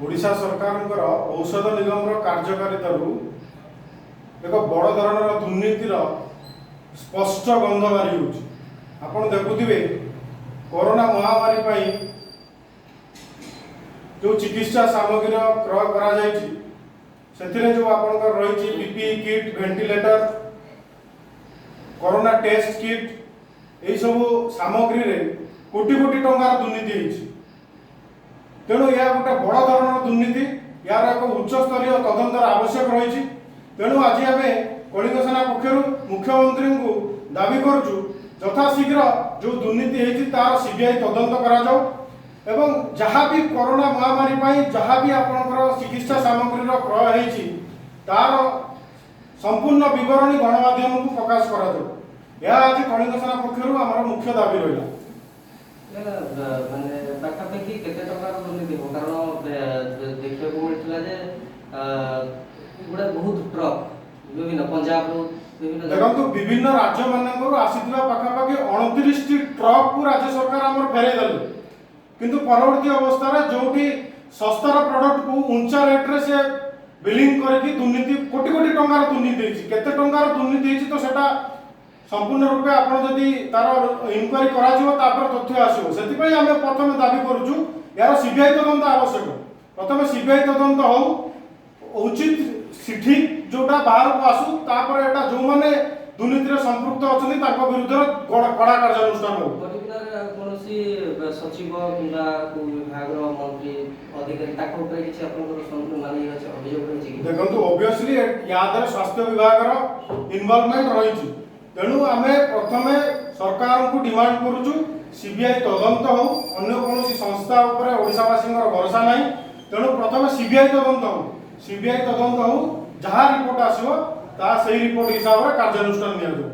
ଓଡ଼ିଶା ସରକାରଙ୍କର ଔଷଧ ନିଗମର କାର୍ଯ୍ୟକାରିତାରୁ ଏକ ବଡ଼ ଧରଣର ଦୁର୍ନୀତିର ସ୍ପଷ୍ଟ ଗନ୍ଧ ବାରି ହେଉଛି। ଆପଣ ଦେଖୁଥିବେ, କରୋନା ମହାମାରୀ ପାଇଁ ଯେଉଁ ଚିକିତ୍ସା ସାମଗ୍ରୀର କ୍ରୟ କରାଯାଇଛି, ସେଥିରେ ଯେଉଁ ଆପଣଙ୍କର ରହିଛି PPE kit, ventilator, corona test kit, ଏଇସବୁ ସାମଗ୍ରୀରେ କୋଟି କୋଟି ଟଙ୍କାର ଦୁର୍ନୀତି ହେଇଛି। ତେଣୁ ଏହା ଗୋଟେ ବଡ଼ ଧରଣର ଦୁର୍ନୀତି। ଏହାର ଏକ ଉଚ୍ଚସ୍ତରୀୟ ତଦନ୍ତର ଆବଶ୍ୟକ ରହିଛି। ତେଣୁ ଆଜି ଆମେ କଳିଙ୍ଗ ସେନା ପକ୍ଷରୁ ମୁଖ୍ୟମନ୍ତ୍ରୀଙ୍କୁ ଦାବି କରୁଛୁ, ଯଥାଶୀଘ୍ର ଯେଉଁ ଦୁର୍ନୀତି ହେଇଛି ତାର ସିବିଆଇ ତଦନ୍ତ କରାଯାଉ ଏବଂ ଯାହା ବି କରୋନା ମହାମାରୀ ପାଇଁ ଯାହା ବି ଆପଣଙ୍କର ଚିକିତ୍ସା ସାମଗ୍ରୀର କ୍ରୟ ହେଇଛି, ତାର ସମ୍ପୂର୍ଣ୍ଣ ବିବରଣୀ ଗଣମାଧ୍ୟମକୁ ପ୍ରକାଶ କରାଯାଉ। ଏହା ଆଜି କଳିଙ୍ଗ ସେନା ପକ୍ଷରୁ ଆମର ମୁଖ୍ୟ ଦାବି ରହିଲା। ମାନେ ପାଖାପାଖି କେତେ ଟଙ୍କାର ଦୁର୍ନୀତି ହେବ? କାରଣ ଦେଖିବାକୁ ମିଳିଥିଲା ଯେ ଗୁଡ଼ା ବହୁତ ଟ୍ରକ୍ ବିଭିନ୍ନ ପଞ୍ଜାବରୁ, ବିଭିନ୍ନ ଦେଖନ୍ତୁ, ବିଭିନ୍ନ ରାଜ୍ୟମାନଙ୍କରୁ ଆସିଥିବା ପାଖାପାଖି 29ଟି ଟ୍ରକକୁ ରାଜ୍ୟ ସରକାର ଆମର ଫେରାଇ ଦେଲେ। କିନ୍ତୁ ପରବର୍ତ୍ତୀ ଅବସ୍ଥାରେ ଯୋଉଠି ଶସ୍ତାର ପ୍ରଡକ୍ଟକୁ ଉଞ୍ଚା ରେଟ୍ରେ ସେ ବିଲିଂ କରିକି ଦୁର୍ନୀତି, କୋଟି କୋଟି ଟଙ୍କାର ଦୁର୍ନୀତି ହେଇଛି। କେତେ ଟଙ୍କାର ଦୁର୍ନୀତି ହେଇଛି ତ ସେଟା ସମ୍ପୂର୍ଣ୍ଣ ରୂପେ ଆପଣ ଯଦି ତାର ଇନକ୍ୱାରି କରାଯିବ, ତାପରେ ତଥ୍ୟ ଆସିବ। ସେଥିପାଇଁ ଆମେ ପ୍ରଥମେ ଦାବି କରୁଛୁ, ଏହାର ସିବିଆଇ ତଦନ୍ତ ଆବଶ୍ୟକ। ପ୍ରଥମେ ସିବିଆଇ ତଦନ୍ତ ହଉ, ଉଚିତ ଠିକ ଯୋଉଟା ବାହାରକୁ ଆସୁ, ତାପରେ ଏଟା ଯୋଉମାନେ ଦୁର୍ନୀତିରେ ସମ୍ପୃକ୍ତ ଅଛନ୍ତି, ତାଙ୍କ ବିରୁଦ୍ଧରେ କଡ଼ା କାର୍ଯ୍ୟାନୁଷ୍ଠାନ ହଉ। ପର୍ଟିକୁଲାର କୌଣସି ସଚିବ କିମ୍ବା କୋଉ ବିଭାଗର ମନ୍ତ୍ରୀ, ଅଧିକାରୀ, ତାଙ୍କ ଉପରେ କିଛି ଆପଣଙ୍କର ମାନେ ଇଏ ଅଛି, ଅଭିଯୋଗ ରହିଛି କି? ଦେଖନ୍ତୁ, ଅବଭିୟସଲି ୟା ଦେହରେ ସ୍ୱାସ୍ଥ୍ୟ ବିଭାଗର ଇନଭଲଭମେଣ୍ଟ ରହିଛି। ତେଣୁ ଆମେ ପ୍ରଥମେ ସରକାରଙ୍କୁ ଡିମାଣ୍ଡ କରୁଛୁ, ସିବିଆଇ ତଦନ୍ତ ହଉ। ଅନ୍ୟ କୌଣସି ସଂସ୍ଥା ଉପରେ ଓଡ଼ିଶାବାସୀଙ୍କର ଭରସା ନାହିଁ। ତେଣୁ ପ୍ରଥମେ ସିବିଆଇ ତଦନ୍ତ ହଉ। ସିବିଆଇ ତଦନ୍ତ ହଉ, ଯାହା ରିପୋର୍ଟ ଆସିବ, ତାହା ସେଇ ରିପୋର୍ଟ ହିସାବରେ କାର୍ଯ୍ୟାନୁଷ୍ଠାନ ନିଆଯିବ।